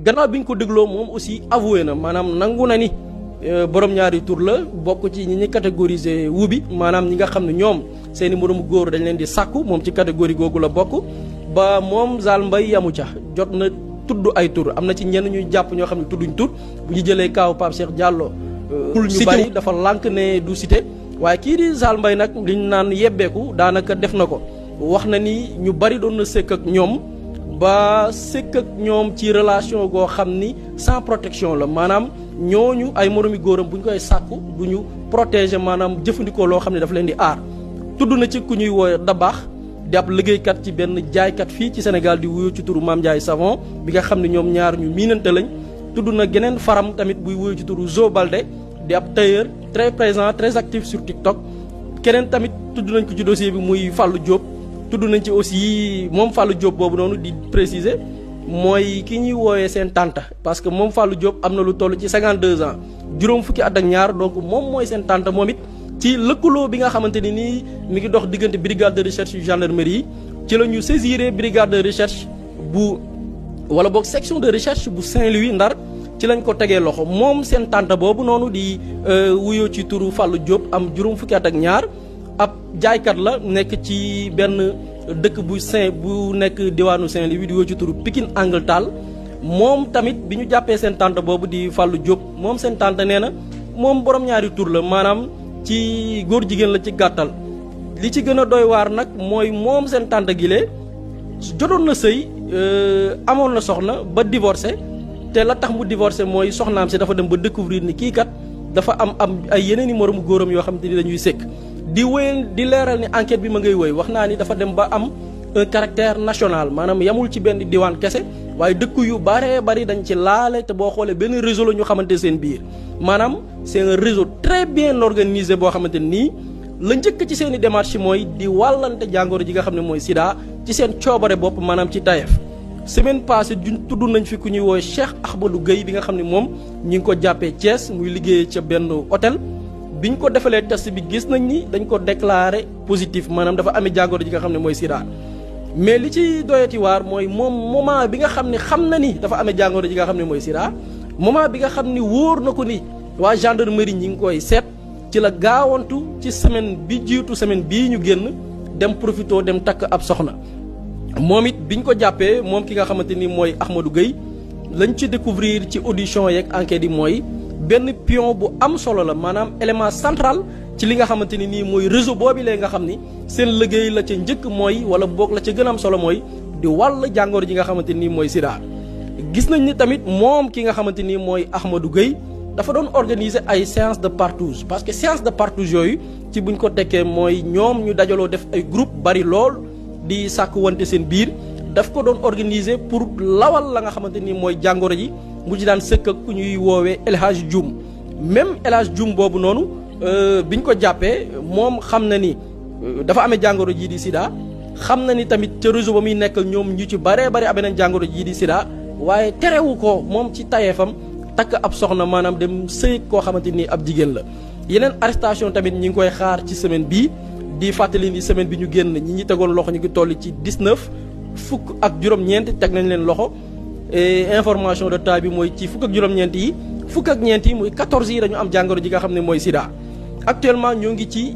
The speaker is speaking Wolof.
gannaaw bi ñu ko dégloo moom aussi avoué na maanaam nangu na ni borom ñaari tur la bokk ci ñi ñu catégoriser wubi maanaam ñi nga xam ne ñoom seeni moromu góor dañ leen di sàkku moom ci catégorie googu la bokk ba moom Zale Mbaye yamu ca jot na tudd ay tur am na ci ñenn ñuy jàpp ñoo xam ne tudduñ tur bu ñu jëlee kaaw Pape Cheikh Diallo ñu bari dafa lànk ne du cité waaye kii di Zale Mbaye nag liñ naan yebbeeku daanaka def na ko wax na ni ñu bari doon na sëkk ak ñoom ba sëkk ak ñoom ci relation goo xam ni sans protection la maanaam ñooñu ay moromi góoram bu ñu koy sàkku du ñu protéger maanaam jëfandikoo loo xam ne dafa leen di aar tudd na ci ku ñuy woowe Dabaax di ab liggéeykat ci benn jaaykat fii ci Sénégal di wuyu ci turu Mame Ndiaye Savon bi nga xam ne ñoom ñaar ñu miinante lañ tudd na geneen faram tamit buy wuyu ci turu Zo Balde di ab tailleur très présent très actif sur TikTok keneen tamit tudd nañ ko ci dossier bi muy Fallou Diop tudd nañ ci aussi moom Fallou Diop boobu noonu di préciser mooy ki ñuy woowee seen tante parce que moom Fallou Diop am na lu toll ci 52 ans juróom fukki at ak ñaar donc moom mooy seen tante moom it ci lëkkaloo bi nga xamante ni nii mi ngi dox diggante brigade de recherche yu gendarmerie yi ci la ñu saisiré brigade de recherche bu wala boog section de recherche bu Saint-Louis Ndar ci lañ ko tegee loxo moom seen tante boobu noonu di wuyoo ci turu Fallou Diop am juróom fukki at ak ñaar ab jaaykat la nekk ci benn dëkk bu nekk diwaanu Saint-Louis di wuyoo ci turu Pikine Angle-Tal moom tamit bi ñu jàppee seen tante boobu di Fallou Diop moom seen tante nee na moom borom ñaari tur la maanaam ci góor jigéen la ci gàttal li ci gën a doy waar nag mooy moom seen tante gilee jotoon na sëy amoon na soxna ba divorcé te la tax mu divorcé mooy soxnaam si dafa dem ba découvrir ni kii kat dafa am ay yeneen i moromu góoram yoo xam te ni dañuy sëkk di wéyal di leeral ni enquête bi ma ngay wéy wax naa ni dafa dem ba am un caractère national maanaam yamul ci benn diwaan kese waaye dëkk yu baree bari dañ ci laale te boo xoolee benn réseau la ñu xamante seen biir maanaam c'est un réseau très bien organisé boo xamante nii la njëkk ci seen i démarche mooy di wàllante jàngoro ji nga xam ne mooy sida ci seen coobare bopp maanaam ci tayef semaine passée tudd nañ fi ku ñuy woowe Cheikh Ahmadou Gueye bi nga xam ne moom ñi ngi ko jàppee Thiès muy liggéeyee ca benn hôtel biñ ko defalee test bi gis nañ ni dañ ko déclaré positif maanaam dafa amee jàngoro ji nga xam ne mooy sida mais li ci doyati waar mooy moom moment bi nga xam ne xam na ni dafa amee jàngoro ji nga xam ne mooy sida moment bi nga xam ni wóor na ko ni waa gendarmerie ñi ngi koy seet ci la gaawantu ci semaine bi jiitu semaine bii ñu génn dem profito dem takk ab soxna moom it biñ ko jàppee moom ki nga xamante ni mooy Ahmadou Gueye lañ ci découvrir ci audition yeeg enquête yi mooy benn pion bu am solo la maanaam élément central ci li nga xamante ni nii mooy réseau boobi lee nga xam ni seen liggéey la ca njëkk mooy wala boog la ca gën a am solo mooy di wàll jàngoro ji nga xamante ni mooy sida gis nañ ni tamit moom ki nga xamante ni mooy Ahmadou Gueye dafa doon organiser ay séance de partouze parce que séance de partouze yooyu ci buñ ko tekkee mooy ñoom ñu dajaloo def ay groupe bari lool di sàkk wante seen biir daf ko doon organiser pour lawal la nga xamante ni mooy jàngoro ji mu ci daan sëkk ak ku ñuy woowee El Hadj Dioum même El Hadj Dioum boobu noonu biñ ko jàppee moom xam na ni dafa amee jàngoro jii di sida xam na ni tamit ca réseau ba muy nekkal ñoom ñu ci baree bari amee nañ jàngoro jii di sida waaye terewu ko moom ci tayeefam takk ab soxna maanaam dem sëy koo xamante ni ab jigéen la yeneen arrestation tamit ñi ngi koy xaar ci semaine bii di fàttali ni semaine bi ñu génn ñi tegoon loxo ñu ngi toll ci 19 fukk ak juróom-ñeent teg nañ leen loxo et information de temps bi mooy ci fukk ak juróom-ñeent yi fukk ak ñeent yi muy 14 yi dañu am jàngoro ji nga xam ne mooy sida actuellement ñoo ngi ci